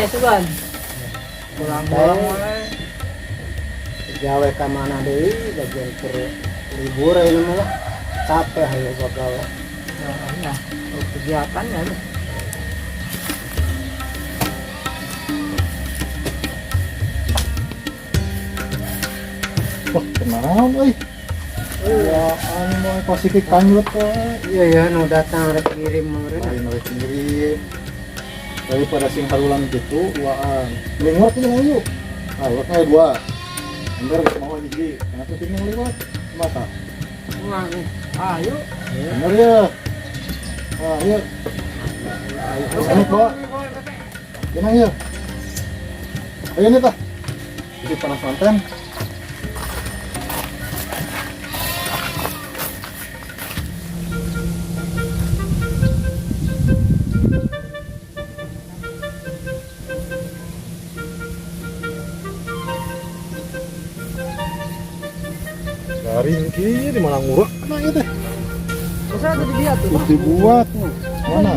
Santai sugan. Pulang-pulang wae. Gawe ka mana deui bagian keur libur ayeuna mah lah. Capek hayo bagawe. Nah, kegiatannya lu. Wah, kenaon euy. Wah, anu mau pasti kanyut we. Iya ya nu datang rek ngirim meureun. Lain rek ngirim. Daripada sing harulang gitu, waan. Mending ngurek aja yuk. Ah, urek aya dua. Ember geus mau hiji. Kenapa sih yang lewat? Mata. Ayo. Bener ya. Ah, iya. Ayo, bawa. Gimana ya? Ayo nih tah. Jadi panas manten. Garing ki di mana ngurek kena ieu teh. Bisa ada di dia tuh. Terus dibuat. Mana?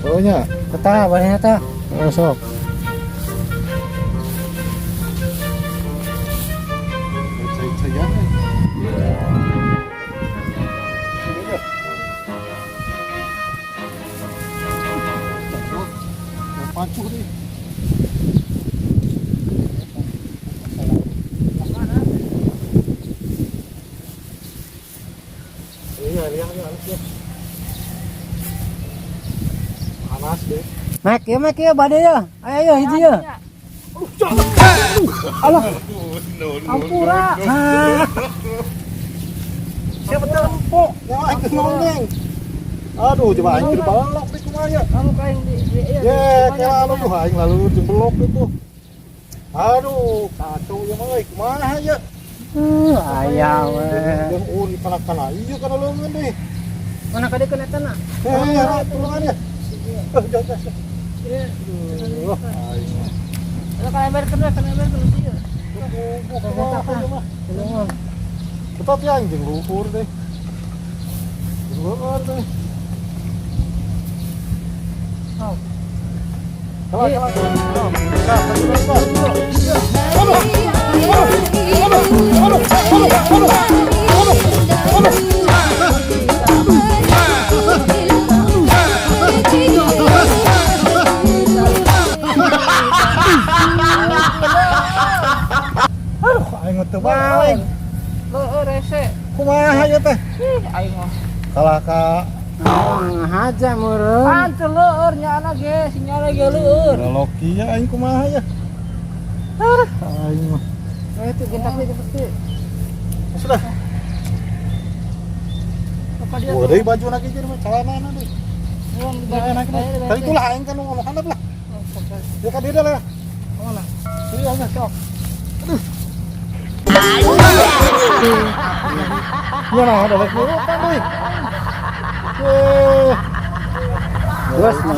Oh nya. Ketah barenya tah. Oh, sok. Cai-caian. Pacu deh. Iya, iya, iya, iya. Panas deh. Mek ya mek ya bade ya. Ayo ayo hiji ya. Alah. Ampura. Siapa tempok? Ya, aing geus noneng. Aduh, coba aing keur balok deh kumaha ya. Kamu kain di iya. Ye, kela anu tuh aing lalu jeung belok itu. Aduh, kacau ya mah euy, kumaha ya? Aya we. Jeung uri kana ieu kana leungeun deui. Mana kade kena tanah? Eh, ya, tulungan ya. Eh, jauh, jauh, jauh. Aduh, aing mah. Kalau kena ember kena kena ember kena dia. Kumaha ieu mah? Tulungan. Betot ya anjing luhur deh. Luhur deh. Oh. Kalah, kalah. Nah, satu, dua, tiga. Aduh, aduh, aduh, aduh, aduh, aduh, aduh, aduh. Aduh, aing mah teu balik. Leueur rese. Kumaha ieu teh? Ih, aing mah. Kalah ka Haja meureun. Antur leueur nyana ge, sinyalna ge leueur. Loki ya aing kumaha ya? Aing mah. Nah, itu gentak deui cepet deui. Sudah. Apa dia? Wah, deui baju lagi jadi mah celanana deui. Yang Ya, enak nih. Tadi itulah aing kan ngomong handap lah. Ya kan dia lah. Mana? Iya, iya, sok. Aduh. Ya nah, ada lagi kan deui. Eh. Terus mah.